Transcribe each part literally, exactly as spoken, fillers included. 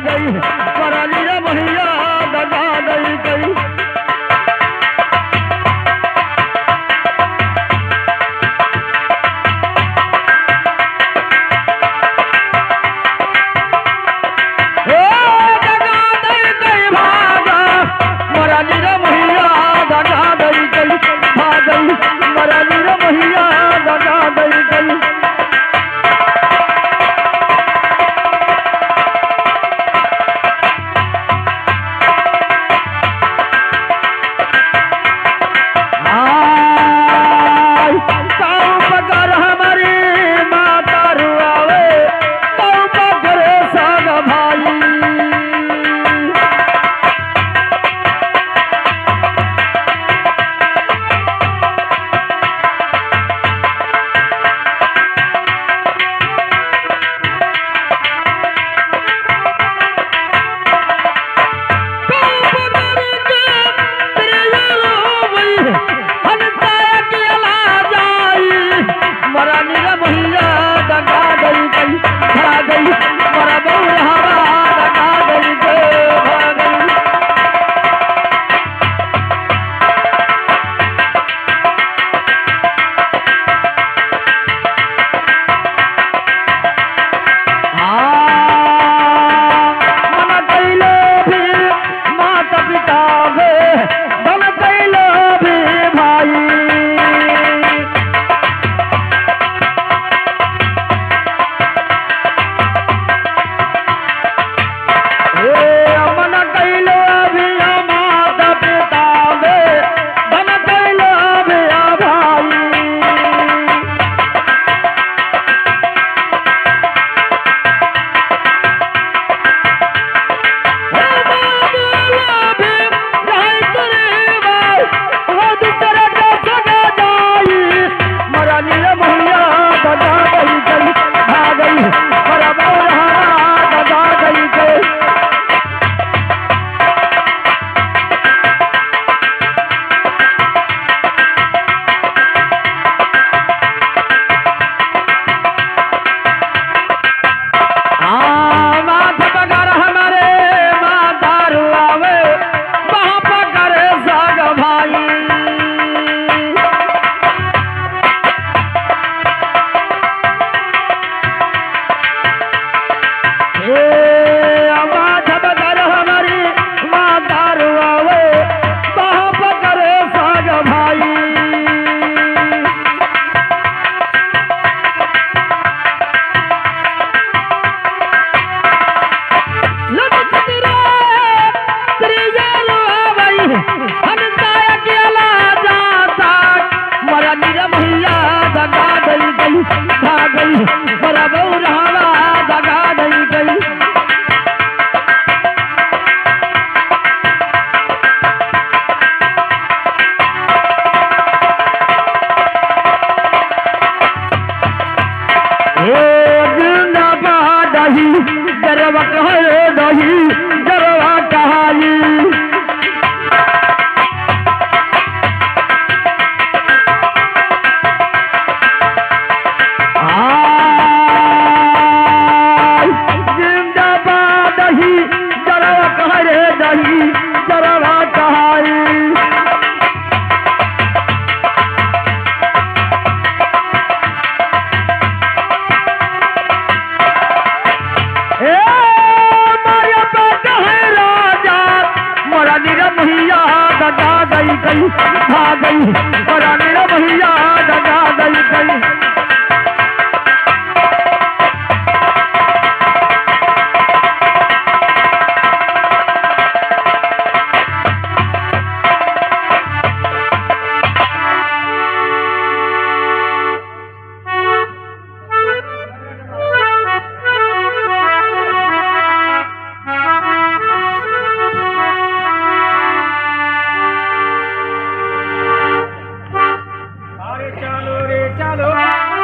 गई, परानी रे महिया दगा दई गई। हे दगा दई गई भागा, परानी रे महिया दगा दई गई, भागई, परानी रे महिया दगा दई गई। आय, कऊ पकर हमरी माता रुआवे, कऊ पकर सग भाई। हाँ, मन कैले भी माता पिता गे, मन कैले भी भाई। ए, मन कैले भी माता पिता गे, मन कैले भी भाई। हाँ, माथ पकड़ हमरे माता रुआवे, बाँह पकड़ सग भाई। ए, माथ पकड़ हमरी माता रुआवे, बाँह पकड़ सग भाई। लुटत रे, प्रिय रुआवई, हंसा अकेला जाता, मरनी रे महिया दगा दई गई, खा गई, मरा बउरहवा दगा दई गई। हे जिंदाबाद ही, जरवा कहे दही, जरवा कहाई। आय, जिंदाबाद ही, जरवा कहे दही, जरवा कहाई। ए, मारे बेटा है राजा, मरनी रे महिया दगा दई गई, खा गई, मरनी रे महिया दगा दई गई। अरे चलो रे चलो।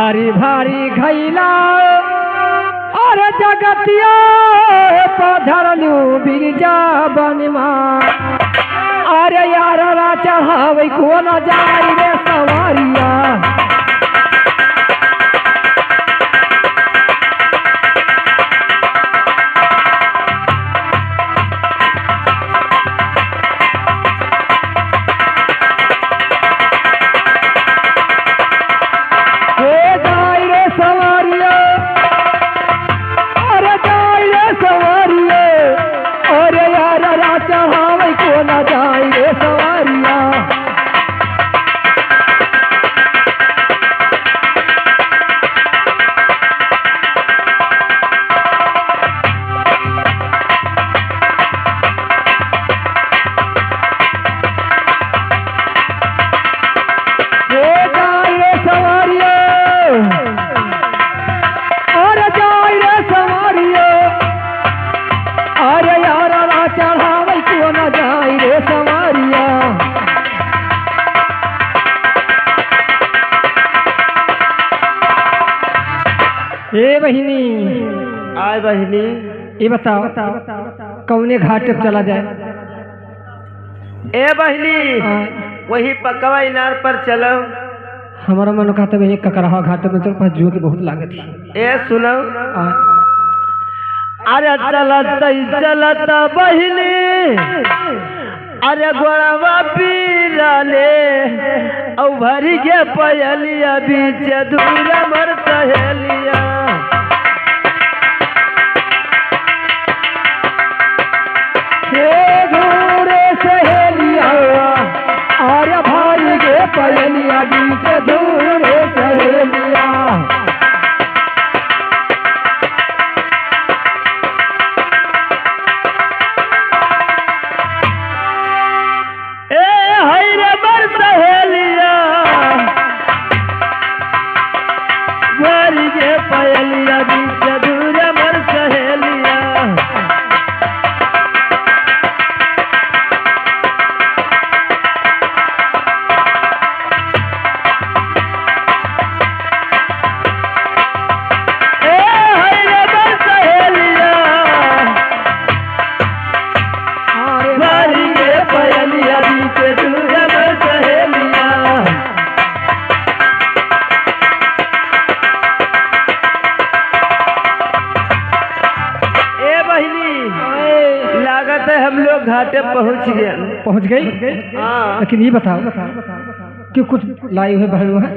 भारी भारी घैला, अरे जगतिया पधरलू बिरजा बनमा। अरे यार, रा चढ़ावे को न जाई रे सवारिया। ए जाई रे सवारिया, अरे जाई रे सवारिया, अरे यार, रा चढ़ावे को न जाई रे सवारिया। ए जाई रे सवारिया, अरे जाई रे सवारिया, अरे यार, रा चढ़ावे को न जाई रे सवारिया। ए बहिनी, आय बहिनी। ये बताओ, कौने घाट पे चला जाए? ए बहिनी, हाँ। वही पकवा इनार पर चलो। हमारा मन कहता है, वही ककरहा घाट में चल, पर जो कि बहुत लागत है। ए सुनो। हाँ। अरे चलत ही चलत बहिनी, अरे गोड़वा पीरा ले, औ भरी के पयलिया बीच दूर मोर सहेलिया। हे दूर सहेलिया, अरे भरी के पयलिया बीच दूर सहेलिया। ए हई रे मोर सहेलिया, भरी के पयलिया बीच दूर मोर सहेलिया। ए हई रे मोर सहेलिया, अरे भरी के पयलिया बीच दूर मोर सहेलिया। ए बहिनी, लागत है हम लोग घाटे पहुँच गए। पहुँच गई? हाँ। लेकिन ये बताओ कि कुछ लाई हुए बहन वहाँ?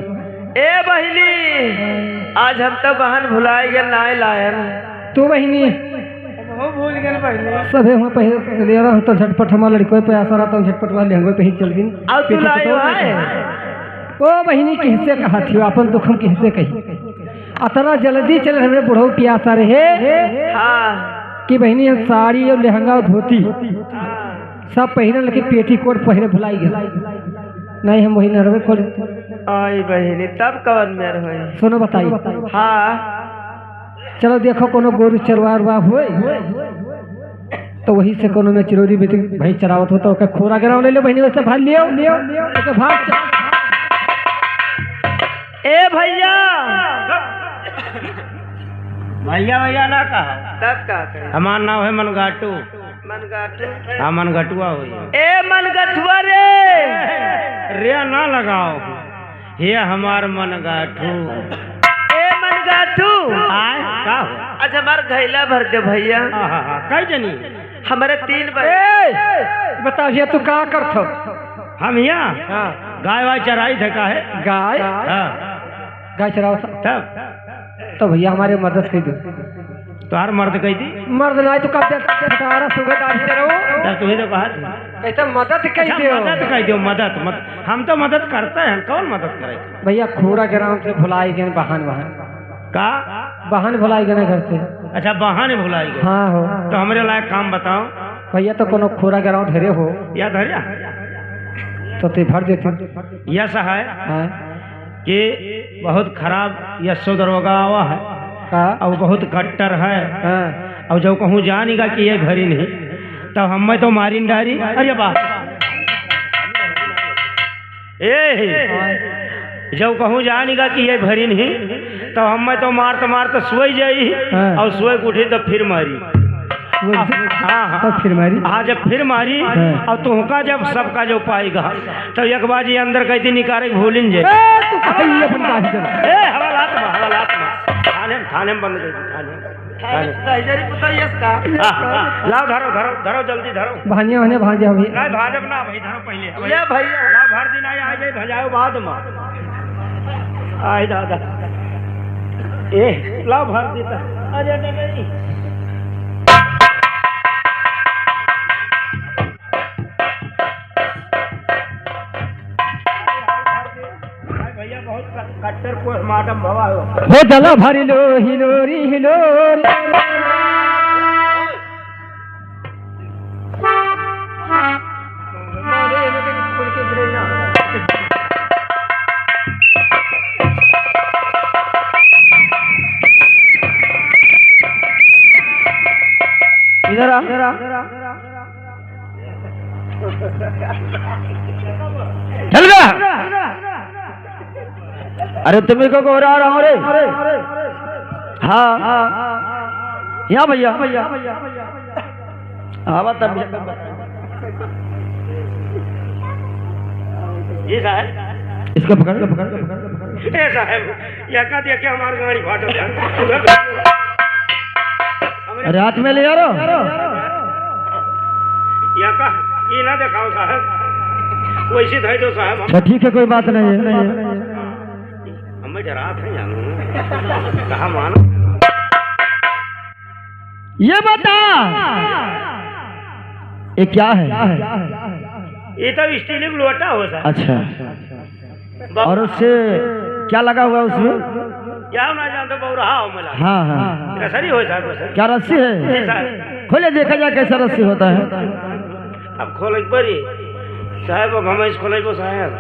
ए बहिनी, आज हम तो बहन भुलाए गए, नाय लायन। तो बहिनी, हम भूल गए बहिनी। सभे हुआ पहले ले रहा हूँ तो झटपट हमार लड़कों पे आशा रहता हूँ, झटपट वाले लहंगों पे ही चल दिन। अब तू पेटी लाई पकड़ हुआ ले है। चल। ओ बहिनी, किससे कहा थी अपन दुख हम किससे कही? अतरा जल्दी चले हमरे बुढ़ऊ पियासा रहे। हाँ। कि बहिनी हम साड़ी और लहंगा और धोती हाँ। सब पहिरन, लेकिन पेटीकोट पहिरे भुलाई गए। नहीं, हम वही नरवे खोल। आई बहिनी, तब कवन मेर होई? सुनो बताई। हाँ। चलो देखो कोनो गोरू चरवार बा होई, तो वही से कोनो में चिरौरी बेटी भैंस चरावत हो तो ओकर खोरा गराव ले लो बहिनी, वैसे भाग लियो, लियो, ओके भाग च- ए भैया। भैया, भैया ना कहा। तब का करे? हमार नाम है मनगाटू। मनगाटू। हाँ, मनगटुआ होई। ए मनगटुआ रे। रे ना लगाओ। हे हमार मनगाटू। ए मनगाटू। आय, का हो? आज हमार घैला भर दे भैया। हाँ, हाँ, हाँ, कई जनी? हमारे तीन बजे। ए, बता भैया, तू का करत हो? हम यहाँ? हाँ। गाय वाय चराई थे, का है? गाय? हाँ। गाय चराओ सा। तब? तो भैया हमारे मदद कर दो। तोहार मर्द कह दी? मर्द ना है तो का दे-, सारा सुबह दाढ़ी चराओ। तब तुम्हें तो कहा था। ऐसा मदद कह अच्छा, दो। मदद कह दो, मदद, मदद। हम तो मदद करते हैं, कौन मदद करे? भैया, खोरा ग्राम से भुलाई गए बहन, बहन। का? बहन भुलाई गए घर से। अच्छा, बहन भुलाई गए। हाँ हो। तो हमरे लायक काम बताओ। भैया, तो कोनो खोरा ग्राम धरे हो? या धरे? तो ते भर देते। या सहाय। हाँ। कि बहुत खराब यशो दरोगा आवा है। का? और बहुत कट्टर है। हाँ। और जब कहूँ जानिगा कि ये घरी नहीं, तब हमें तो मारिन डारी। अरे बाप। ए, हाँ। जब कहूँ जानिगा कि ये भरिन ही, तो हमें तो मारत मारत सोई जाई, हाँ। और सोई के उठी तो फिर मारी। वो अब, हाँ, हाँ। तो फिर मारी। हाँ, जब फिर मारी, हाँ। और तुहका जब सबका जो पाएगा, तो एक बार जी अंदर कहती निकारे के भूलिन जे। ए, तू कहीं अपन काहे चल? ए, हवालात में, हवालात में। थाने में, थाने में बंद कर दी, थाने में। थाने में। हाँ, हाँ। लाओ, धरो, धरो, धरो, जल्दी धरो। भांजे, भांजे, भांजे अभी। नहीं, भाजब ना, भाई, धरो पहले। ये भैया। लाओ, भर दिन आई, आ जाए, भजाओ बाद में। आय दादा। ए, लाओ भर देता। अरे, अरे, अरे। भाई भैया बहुत कट्टर पोस्टमार्टम भवा हो। हो चला भरी लो, हिलोरी, हिलोरी। इधर आ। चल बे। अरे तुम्ही को गोरा रहा रे। हाँ। या भैया। हाँ, बता। जी साहब। इसको पकड़, पकड़, पकड़, पकड़। ए साहब, या का देखे हमार गाड़ी फाटत है। अरे हाथ में ले यारो। या का, ये ना दिखाओ साहब, वैसे धर दो साहब। अच्छा, ठीक है, कोई बात नहीं है। हम डरात हैं जानू, कहा मानो। ये बता, ये क्या है? ये तो स्टील का लोटा हो साहब। अच्छा। और उससे क्या लगा हुआ है उसमें? क्या ना जानते, बहु रहा हो मिला। हाँ, हाँ। रसरी हो साहब, रसरी। क्या रस्सी है? जी साहब। खोले, देखा जाए कैसा रस्सी होता है। अब खोले के पड़ी साहब, अब हम इस खोले को साहब।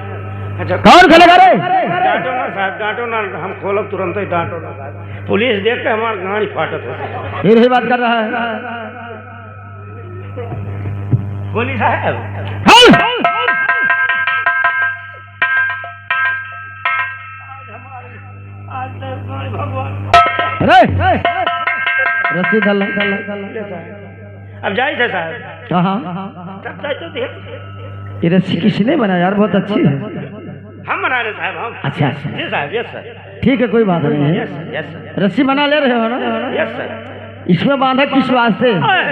अच्छा। कौन खोलेगा रे? डांटो ना साहब, डांटो ना, हम खोलब तुरंत ही, डांटो ना साहब। पुलिस देख के हमार गाड़ी फाटत है। फिर ही बात कर रहा है। बोली साहब। हल! आज तो भगवान। अरे! रस्सी धर ले। अब जाई थे साहब। कहाँ? तब जाई तो थे। ये रस्सी किसने बनाया यार? बहुत अच्छी है। हम बना रहे साहब, हम। अच्छा, अच्छा। जी साहब, यस सर। ठीक है, कोई बात नहीं है। यस सर, यस सर। रस्सी बना ले रहे हो ना? यस सर। इसमें बांधा किस वास्ते? आय,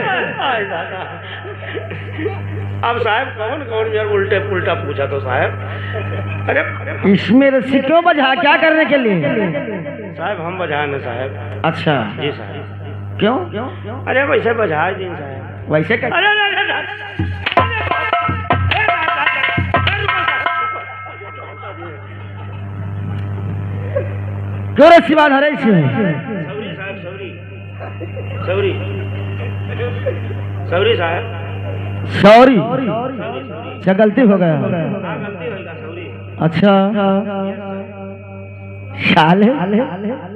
आय दादा। अब साहब कौन कौन यार उल्टे पुल्टा पूछा तो साहब। अरे इसमें रस्सी क्यों बंधा, क्या करने के लिए? साहब हम बंधाए ना साहब। अच्छा। जी साहब। क्यों? अरे वैसे बंधाए दिन साहब। वैसे कर। अरे, अरे, अरे, अरे। क्यों रे शिवा धरे छी? सौरी साहब, सौरी। सौरी। सौरी साहब। सौरी। सौरी, सौरी। अच्छा, गलती हो गया। हाँ, गलती हो गया, सौरी। अच्छा। साले,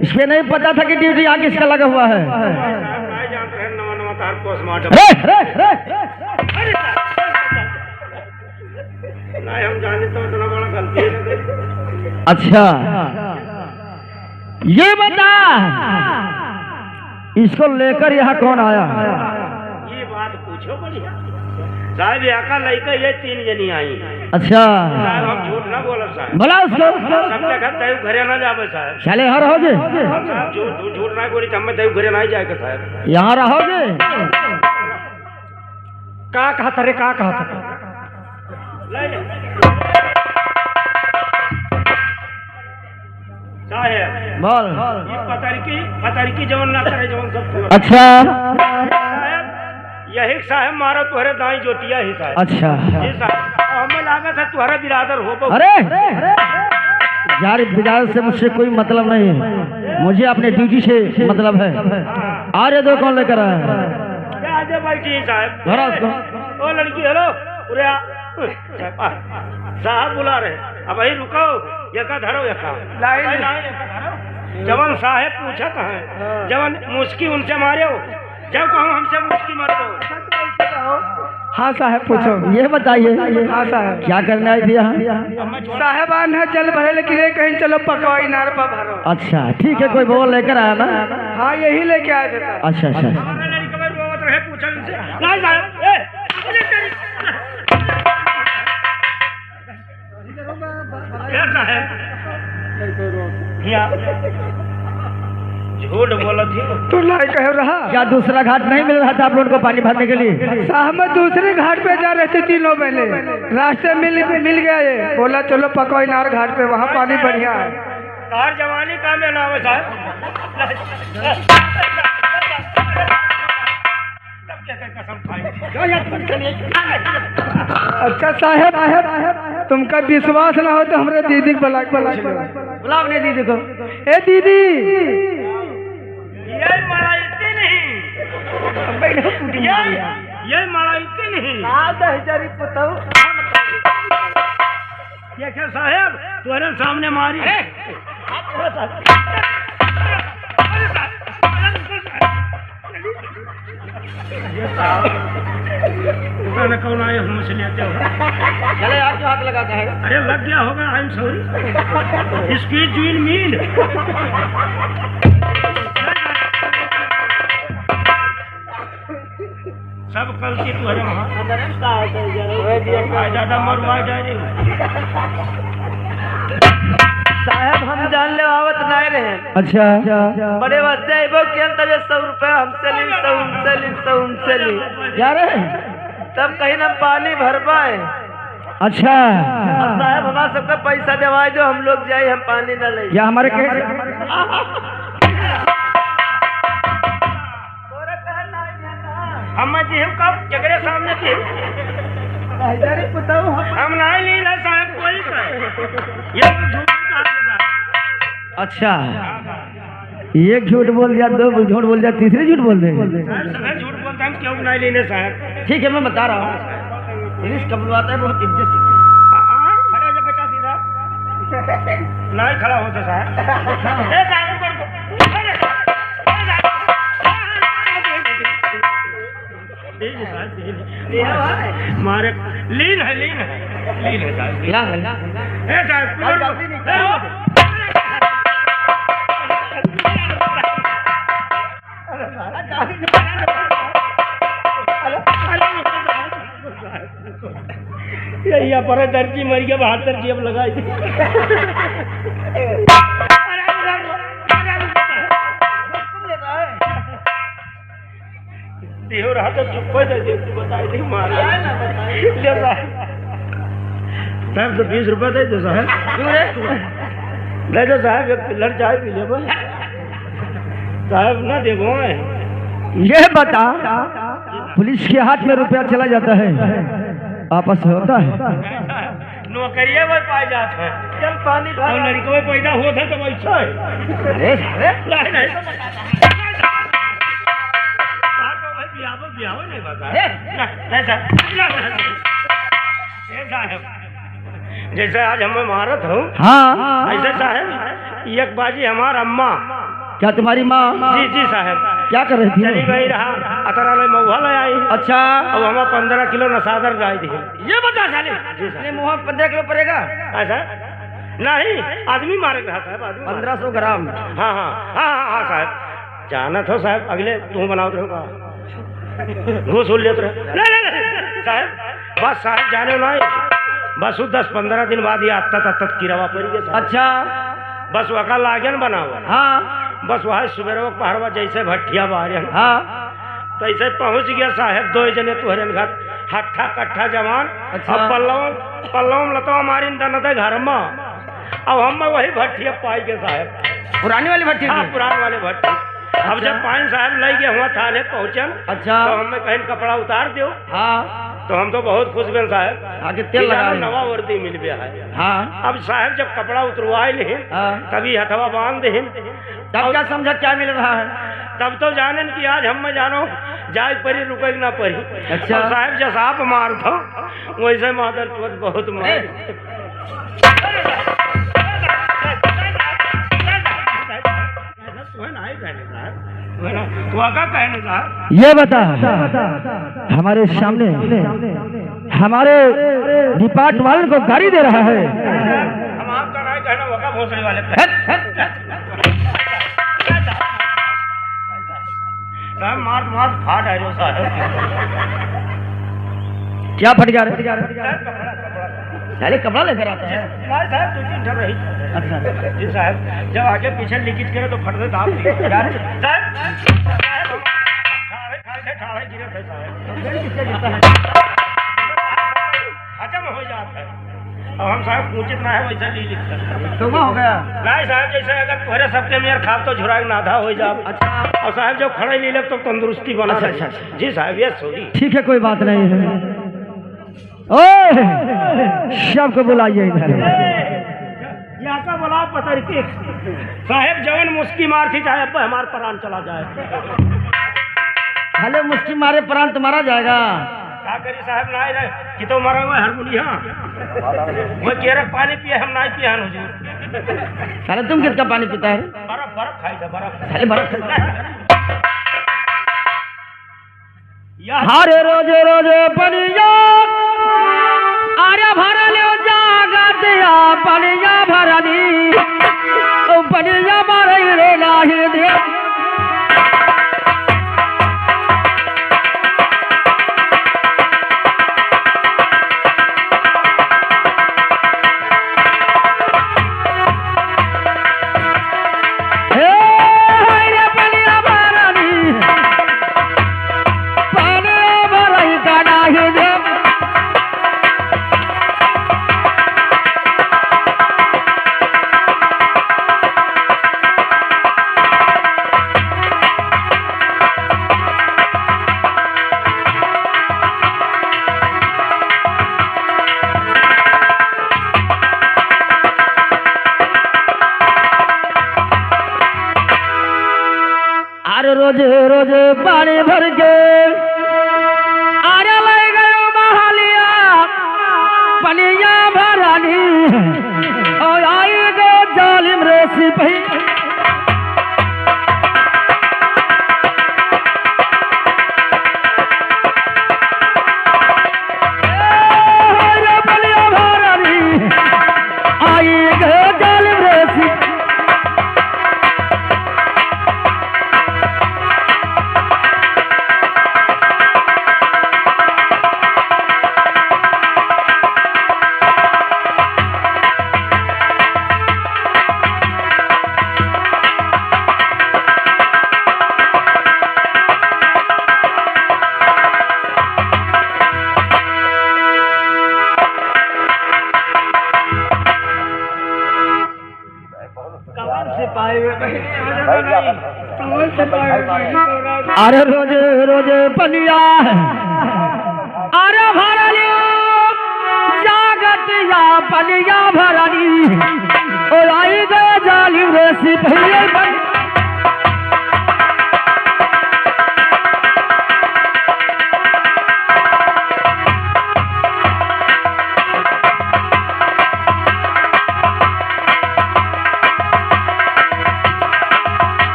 इस पे नहीं पता था कि ड्यूटी यहाँ किसका लगा हुआ है। साहब, नहीं जानते हैं, नवा, नवा तार पोस्टमार्टम। अरे! नहीं, हम जाने तो इतना बड़ा गलती है ना। अच्छा, ये बता, इसको लेकर यहाँ कौन आया? ये बात पूछो बढ़िया। साहब, यहाँ का लड़का ये तीन जनी आई। अच्छा। साहब, हम झूठ ना बोलब साहब। बुला उसको। सब जगह तय घरे ना जावे साहब। साले यहाँ रहोगे? हम साहब झूठ, झूठ, झूठ ना बोली, तो हमें तय घरे ना जाएगा साहब। यहाँ रहोगे? का कहत रे, का कहत? साहेब। बोल। ये पतरकी, पतरकी जवन ना करे, जवन सब तोर। अच्छा। साहेब, यही साहेब मारा तुहरे दाई जोतिया ही साहेब। अच्छा। जी साहेब। और हमें लागत है तुहरा बिरादर हो बहु। अरे! यार, बिरादर से मुझसे कोई मतलब नहीं है। मुझे अपने ड्यूटी से मतलब है। आ रे दो, कौन लेकर आया है? क्या आगे बैठी है साहेब? धरा उसको। ओ लड़की, हेलो। उरे आ। साहब बुला रहे। अबही रुको, यका धरो, यका। लाई। अबही लाई, यका धरो। जवन साहेब पूछत हैं, हाँ। जवन मुस्की उनसे मारे हो, जब कहूँ हमसे मुस्की मार दो। अच्छा, तो ऐसे कहो, हाँ साहब, पूछो। ये बताइए, हाँ साहब। क्या करने आई थी यहाँ? साहब, आन है जल भरे, लेकिन ये कहीं चलो पकवा इनार पर भरो। अच्छा, ठीक है, कोई बोल लेकर आया ना? हाँ, यही लेके आए थे साहब। अच्छा, अच्छा। नहीं साहब, ए, कैसा है? क्या? झूठ बोलत ही। तू नाहीं कह रहा। क्या दूसरा घाट नहीं मिल रहा था आप लोगों को पानी भरने के लिए? साहब, मैं दूसरे घाट पे जा रहे थे तीनों बहने, रास्ते मिल, मिल गया ये, बोला चलो पकवा इनार घाट पे, वहाँ पानी बढ़िया है। तार जवानी का मेला है साहब। तब क्या कर कसम खाई? अच्छा साहब, तुमका विश्वास ना हो तो हमरे दीदी के बुला, बुला, बुला अपने दीदी को। ए दीदी, ये मड़ाइती नहीं। ये, ये मड़ाइती नहीं। आ दहिजरी पुतऊ। देखे साहेब, तोरे सामने मारी। अरे! पता न कौन आए, हम मछली आते हो। चले यार, क्यों हाथ लगाता है? अरे, लग गया होगा, I am sorry। Excuse you mean। सब गलती तोहरे वहाँ। अरे, ज्यादा मरवा जा रही। साहब, हम जान ले आवत नाय रहे। अच्छा। बड़े बच्चे अइबो किया, तब ये सौ रुपया हमसे ली, सौ हमसे ली, सौ हमसे ली। क्या रे? तब कहीं हम पानी भर पाए। अच्छा। और साहब, हमारा सबका पैसा देवाई दो, हम लोग जाए, हम पानी न ले। या हमारे कहे अम्मा जी, हम कब केकरे सामने थे? अरे पुताऊ, हम हम नहीं ली ना साहब, कोई का। ये तो झूठ कहा था। अच्छा, एक झूठ बोल दिया, दो झूठ बोल दिया, तीसरी झूठ बोल दे। साहब, सगळे झूठ बोलते, हम क्यों नहीं लेने साहब? ठीक है, मैं बता रहा हूँ, पुलिस का बुलवाता है, बहुत इज्जत से। हाँ, हाँ। खड़े हो जा बेटा, सीधा। नहीं खड़ा होता साहब। ए साहब, ऊपर को। लीन है साहब, लीन है। मारे, लीन है, लीन है। लीन है साहब, लीन है। ए साहब, यही पर दर्जी मर गया, बाहर दर्जी अब लगाई। दियो रहा तो चुप हो जाए, तू बताई दे मारा। ले साहब। साहब तो बीस रुपया दे दो साहब। क्यों रे? दे दो साहब, एक कुल्हड़ चाय पी ले बस। साहब ना देबो मैं। ये बता, पुलिस के हाथ में रुपया चला जाता है, वापस होता है? नौकरिया में पाए जात है। चल पानी भर। और लड़कवे पैदा होत है तो वैसा है। अरे, अरे। नहीं, नहीं। हाँ, तो भाई बियाह, बियाह नहीं बता। ए? नहीं, नहीं सर। नहीं, नहीं, नहीं। ए साहब, जैसे आज हमें मारत हो, हाँ। ऐसे साहब, एक बाजी हमार अम्मा। क्या तुम्हारी माँ? जी, जी साहब। क्या कर रही थी? चली गई रहा, अतरा ले महुआ ले आई। अच्छा। अब हमें पन्द्रह किलो नसादर गाय दी। ये बता साले, जी सर। अपने मुँह में पन्द्रह किलो पड़ेगा? ऐसा? नहीं, आदमी मारे रहा साहब, आदमी मारे। पन्द्रह सौ ग्राम। हाँ, हाँ, हाँ, हाँ, हाँ साहब। जानत हो साहब, अगले तू बनावत रहो का? घूस उड़ लेत रहे। नहीं, नहीं, नहीं, साहब, बस साहब जाने ना है। बस वो दस पन्द्रह दिन बाद ये अत्तत, अत्तत किरवा पड़ गया साहब। अच्छा। बस वका लागन बनावा। हाँ। बस वह सुबेरवा पहरवा जैसे भट्ठिया बाहर। हाँ। तैसे पहुँच गया साहब, दो जने तुहरन घर, हट्ठा कट्ठा जवान। अच्छा। अब पल्लव, पल्लव में लतवा मारिन दन दे घर में। अब हम वही भट्ठिया पाई के साहब। पुरानी वाली भट्ठी हाँ, थी? पुरान वाले भट्ठी। अब अच्छा। जब पाइन साहब लई गए हुआ थाने पहुँचन, अच्छा। तो हमें कहिन कपड़ा उतार दियो। हाँ। तो हम तो बहुत खुश भेन साहब। हाँ, कि तेल कि लगा जानो रहे। नवा वर्दी मिल गया है। हाँ। अब साहब जब कपड़ा उतरवाए लिहिन, हाँ। तभी हथवा बांध दिहिन। तब और क्या समझा क्या मिल रहा है? तब तो जानन कि आज हम में जानो जाए परी रुके ना परी। अच्छा। और साहब जैसा आप मार दो, वैसे मादर चोद बहुत मार। ए। वह नहीं कहने साहब, वह ना, वह का कहने साहब? ये बता, हमारे सामने हमारे डिपार्ट वाले को गाली दे रहा है। हम आपका नहीं कहना, वह का भोसड़ी वाले का। हट, हट, हट। साहब, मार, मार, फाट है जो साहब। क्या फट गया रे? साहब, कपड़ा, कपड़ा। साले कपड़ा लेकर आता है। हमारे साहब दो तीन ठो रही। अच्छा। जी साहब, जब आगे पीछे लीकेज करे तो फट से दाब दी। यार। साहब, साहब, हम ठाढ़े, ठाढ़े, ठाढ़े गिरे थे साहब। हजम हो जाता है। अब हम साहब पूछित ना है, वैसा ली लिखता। तो वो हो गया। नहीं साहब, जैसे अगर तोहरे सबके मेर खाब तो झुराए नाधा हो जाब। अच्छा। और साहब जब खड़े ली लब तो तंदुरुस्ती बना अच्छा, रहे। अच्छा, अच्छा। जी साहब, ये सॉरी। ठीक है, कोई बात नहीं है। ओए, सबको बुलाइए इधर। यहाँ का बोला पता नहीं। साहेब, जवन मुस्की मार थी, चाहे अब हमार प्राण चला जाए। भले मुस्की मारे प्राण तुम्हारा जाएगा। का करी साहेब, ना ही रहे कि तो मरा हुआ हारमोनिया। वो कह रहा पानी पिए, हम ना पिए हन हुजूर। साले तुम किसका पानी पीता है? बर्फ, बर्फ खाई था, बर्फ। साले बर्फ खाई। हर रोज रोज पनिया, अरे भरल जागत या पनिया भरनी, ओ पनिया भरई रे नाही दे। हे, हाय रे पनिया भरनी, पनिया भरई का नाही दे। अरे रोज रोज पानी भर के, अरे ले गयो महलिया, पनिया भरानी, और आई गयो जालिम रे सिपही। कवन सिपाही में बहिनी, कवन सिपाही में बहिनी, अरे रोज रोज पनिया, अरे भरली जागत या पनिया भरली, ओ आई गए जालिम रे सिपही बन।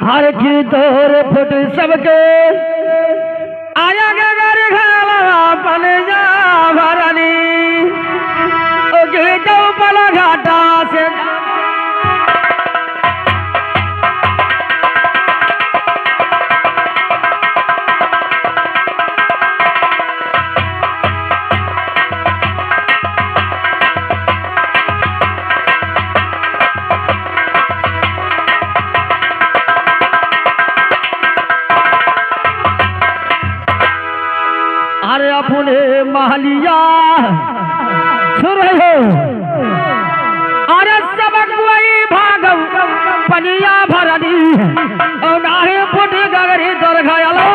हर की तोर फुट सबके आया के घर घाला पनिया भरनी, ओ की चौपल घाटा से। अरे अपने महलिया सुन रहे हो? अरे सबक वही भागव पनिया भरनी, और नाहे फुट गगरी दर घायलो।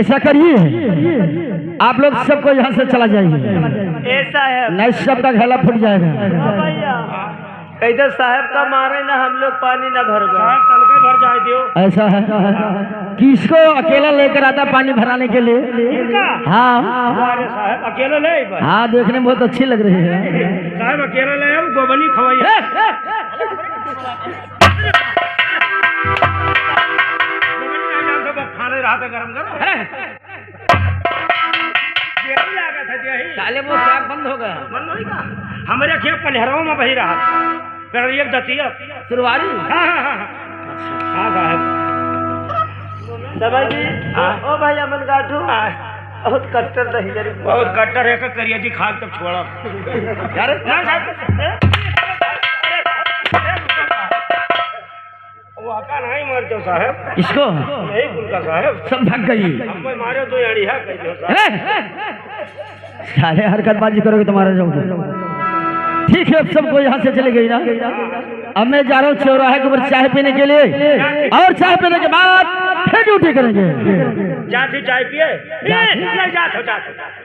ऐसा करिए, आप लोग सबको यहाँ से चला जाइए, ऐसा है। नहीं, सबका गला फूट जाएगा। हाँ भैया, इधर साहब का मारे ना, हम लोग पानी ना भरबे। साहब, तनके भर जाए दियो। ऐसा है, किसको अकेला लेकर आता पानी भराने के लिए? इनका? हाँ। अरे साहब, अकेले ले आई बस। हाँ, देखने में बहुत अच्छी लग रही है। साहब, अकेले ले हम गोबनी खवाइए। ए, ए, गोबनी नहीं जानते, बस खाने रहा था गरम गरम। अरे, देरी लागत है, देरी। साले, वो साग बंद हो गया। बंद होई का? हमरे खेत पलिहरवा में बही रहा। फिर एक दतिया। सुरवारी? हाँ, हाँ, हाँ, हाँ। हाँ, साहब। समझ जी? हाँ। ओ, ओ भाई अमन गाठू। हाँ। बहुत कट्टर दही जरी। बहुत कट्टर है, का करिया जी खाल तब छोड़ा। यार, ना साहब। वो आका नहीं मर जाओ साहब। इसको? नहीं, उनका साहब। सब भाग गई। अब मैं मारे दो यारी है, कह दो साहब। ए! साले हरकतबाजी करोगे तो मारा जाओगे। ठीक है, अब सबको यहाँ से चली गई ना। अब मैं जा रहा हूँ चौराहे के ऊपर चाय पीने के लिए, और चाय पीने के बाद फिर ड्यूटी करेंगे। जाती चाय पिए? जाती। नहीं, जात हो, जात हो, जात हो।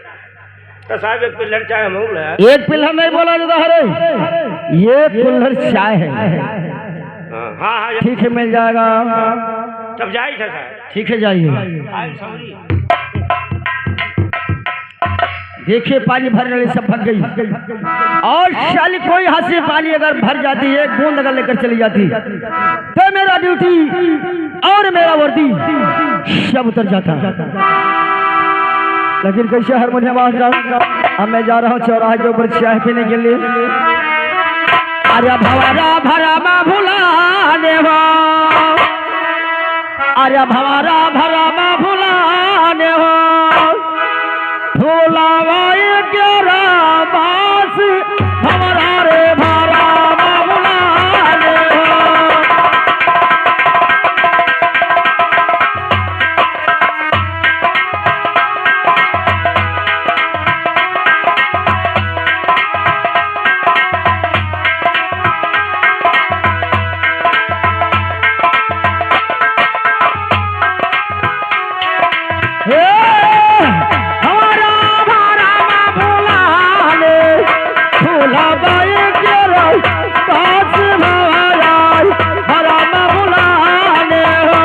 तो साहब, एक कुल्हड़ चाय हम ले। एक कुल्हड़ नहीं बोला जाता है रे, ये कुल्हड़ चाय है। हाँ, हाँ, हाँ, ठीक है, मिल जाएगा। तब जाई था साहब। ठीक है, जाइए। आए सौरी। देखिए, पानी भरने वाली सब भाग गई। और साली कोई हाथ से पानी अगर भर जाती है, एक बूंद अगर लेकर चली जाती, तो मेरा ड्यूटी और मेरा वर्दी सब उतर जाता। लेकिन कैसे हारमोनियम आ गया? अब मैं जा रहा हूँ चौराहे के ऊपर चाय पीने के लिए। अरे भंवरा भरमा भुलाने हो, अरे भंवरा भरमा भुलाने हो, भुलावाए के रामास, भंवरा रे भरमा भुलाने हो। हे, हमारा भरम भुला ले, भुला गए के रे, काश भंवरा, भरम भुला ले हो।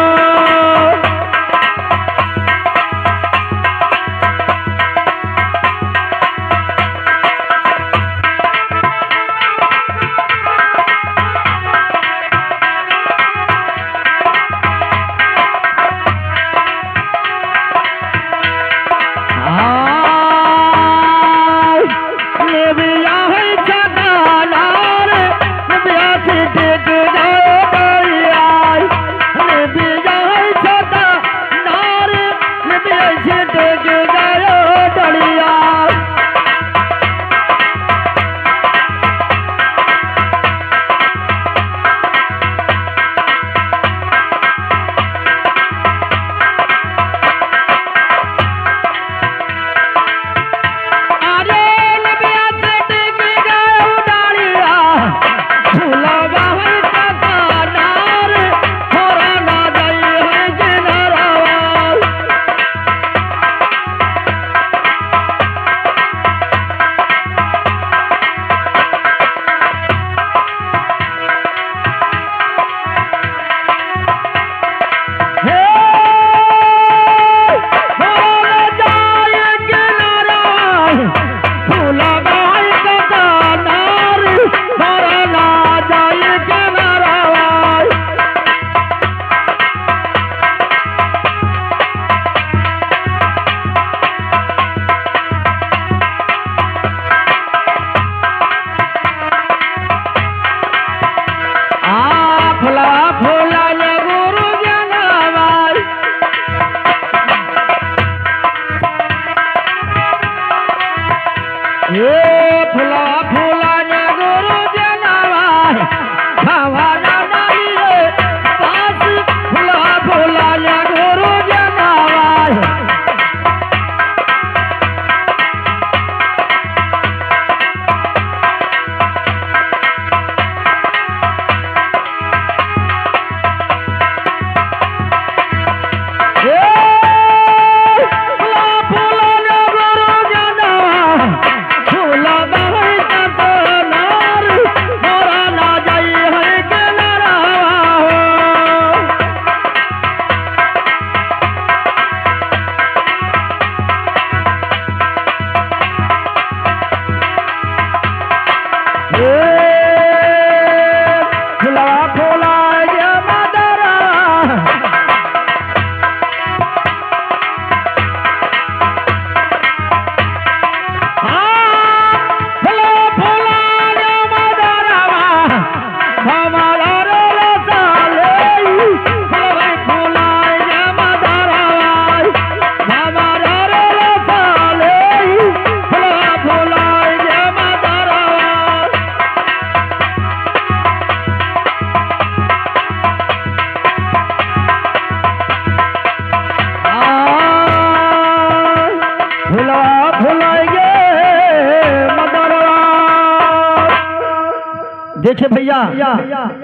देखिए भैया,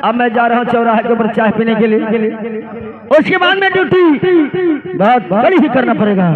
अब मैं जा रहा हूँ चौराहे के ऊपर चाय पीने के लिए, उसके बाद में ड्यूटी बहुत कड़ी ही करना पड़ेगा।